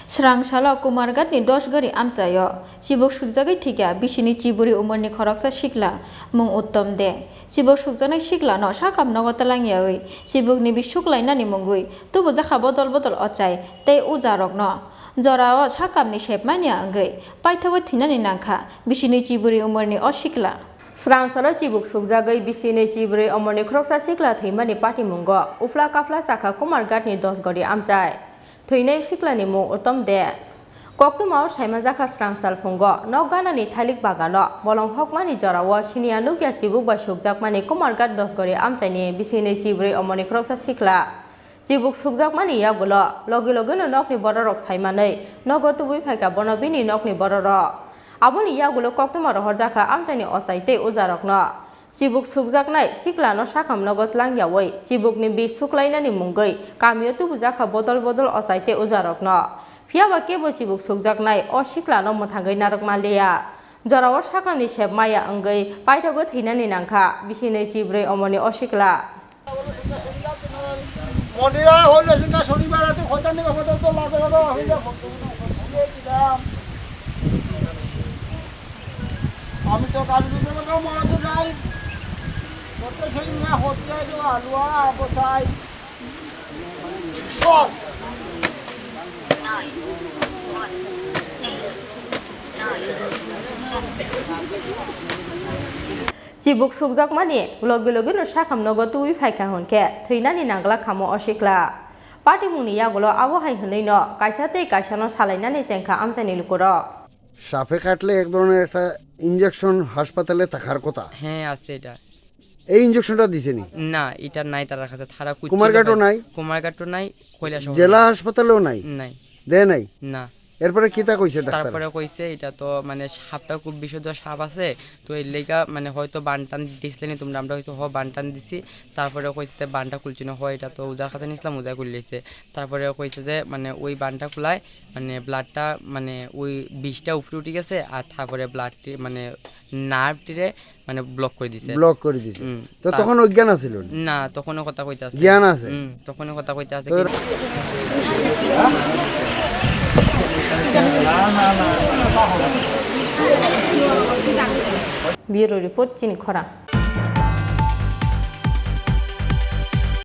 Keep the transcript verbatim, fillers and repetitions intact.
Srang salo Kumarghat ni Dosgori amchaio chibuk sukjagwi thwikha bisini chiburi umorni khoroksa sikla mung Uttom De. Chibuk sukjaknai sikla no sakam nogo twlangyawi chibuk ni bisuk lainani mungwi tubujakha bodol bodol ochai tei uja rokno. Jorao sakamni sepmani wngwi paithago thinani nangkha bisini chiburi umorni o sikla. Srang salo chibuk sukjagwi bisini chiburi umorni khoroksa sikla thwimani patimungo uphla kaphla chakha Kumarghat ni Dosgori amchai. Thwinai siklani mung Uttom De. Koktwmao saimajak kha srang sal phungo nok ganani thailik bagano bolong hokmani jorao siniya nukya chibuk bai sukjakmani Kumarghat Dosgori amchaini bisini chiburi umorni khoroksa sikla. Chibuk sukjakmani yagulo logi logino nokni bororok saimanwi nogo tubui phaikha bono bini nokni bororok. Aboni yagulo koktwma rohorjakha amchaini ochai tei ujarokno. Chibuk sukjaknai siklano sakham nogo tlangyawi chibukni bi suklainani mungwi kamio tubujakha bodol bodol ochai tei ujarokno. Phiyaba kebo chibuk sukjaknai o siklano mwthangwi narwk manliya. Jorao sakhamni sep maya wngwi paithago thwinani nangkha bisini chibri omoni o sikla. মন্দিরা হইল সেটা শনিবার রাতে খোঁজা নিয়ে খোঁজা তো লাগে হলো হইলে আমি তো কালী পুজো করবো, মনে তো নাই। কত সেই নিয়ে হচ্ছে যে আলুয়া বসাই। সব। Chibuk sukjakmani logi logino sakham nogo tubui phaikha hwnkhe thwinani nangla khamo o sikla. Patimungni yagulo abo hai hwnwino kaisa tei kaisano salainani chengkha amchaini lukurok. সাপে কাটলে এক ধরনের একটা ইঞ্জেকশন হাসপাতালে থাকার কথা। হ্যাঁ, আছে এটা। এই ইঞ্জেকশনটা দিছে নি? না, এটা নাই তার কাছে। তারা কুচ্ছিত কুমারঘাটও পাই-, নাই? কুমারঘাটও নাই, কৈলাসহরও জেলা নাই। হাসপাতালেও নাই? নাই। দেয় নাই? না। এরপরে কিতা কইছে ডাক্তার? তারপরে কইছে, এটা তো মানে সাপটা খুব বিষধর সাপ আছে, তো এর লেগা মানে হয়তো বান টান দিছিলেনি তোমরা, আমরা হয়তো হ বান টান দিছি। তারপরে কইছে যে বানটা খুলছি না, হয় এটা তো উজার কাছে নিছিলাম, উজায় খুললেছে। তারপরে কইছে যে মানে ওই বানটা খোলায় মানে ব্লাডটা মানে ওই বিষটা উপরে উঠে গেছে, আর তারপরে ব্লাডটি মানে নার্ভটিরে মানে ব্লক করে দিছে। ব্লক করে দিছে। হুম, তো তা- তখন অজ্ঞান আছিল উনি? না, তখনও কথা কইতে আছে। জ্ঞান আছে? হুম, তখনও কথা কইতে আছে। তো কি- Bureau report, Chini Khorang.